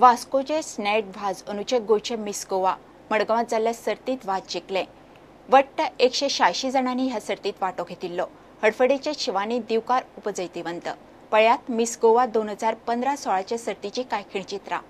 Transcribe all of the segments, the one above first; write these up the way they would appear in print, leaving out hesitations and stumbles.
वास्कोचे स्नेट वाज अंदूचे गोंयचे मिस गोवा. मडगांवांत जाल्ल्या सर्तींत वाज जिखले. वट्ट 186 जाणांनी ह्या सर्तींत वांटो घेतिल्लो. हडफडेचे शिवानी दिवकार उपजैतिवंत. पळयात मिस गोवा 2015-16 सर्तीची कांय खिणचित्रां.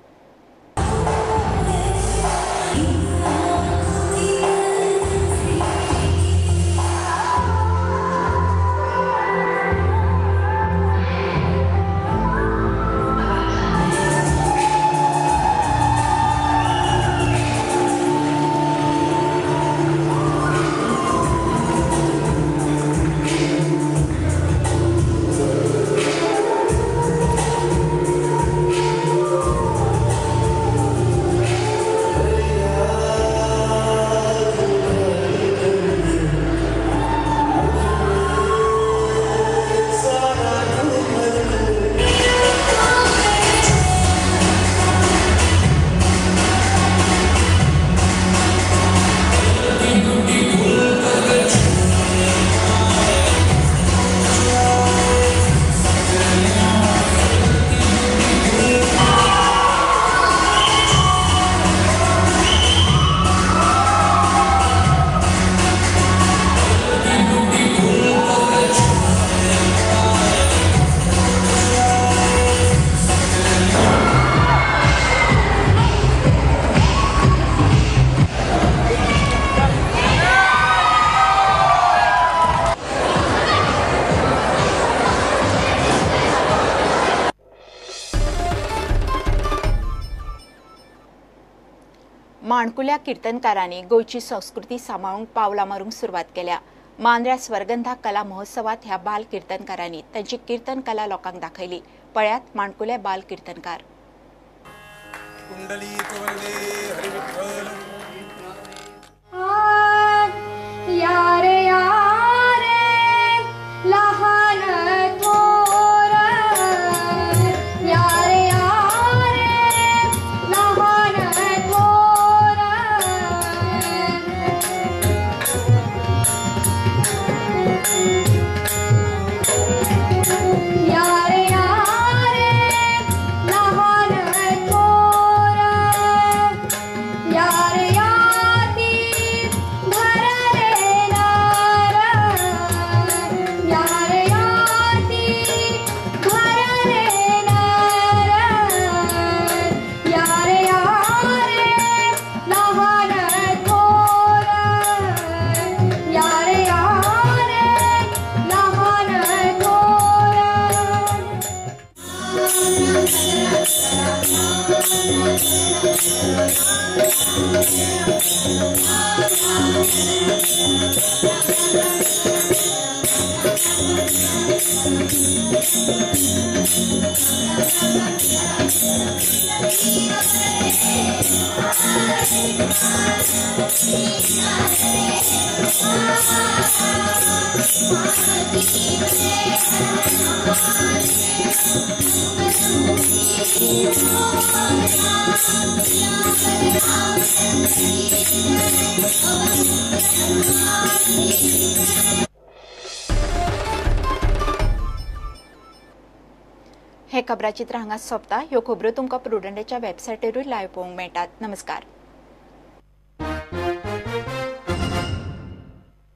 माणकुल्या कीर्तनकारांनी गोंयची संस्कृती सांबाळूंक पावलां मारूंक सुरवात केल्या. मांद्र्या स्वरगंधा कला महोत्सवात ह्या बाल कीर्तनकारांनी तांची कीर्तन कला लोकांक दाखयली. पळयात माणकुले बाल कीर्तनकार. हे खबराचित्र हांगा सोंपता. ह्यो खबरो तुमकां प्रुडंटाच्या वेबसायटीरूय लायव्ह पळोवंक मेळटात. नमस्कार.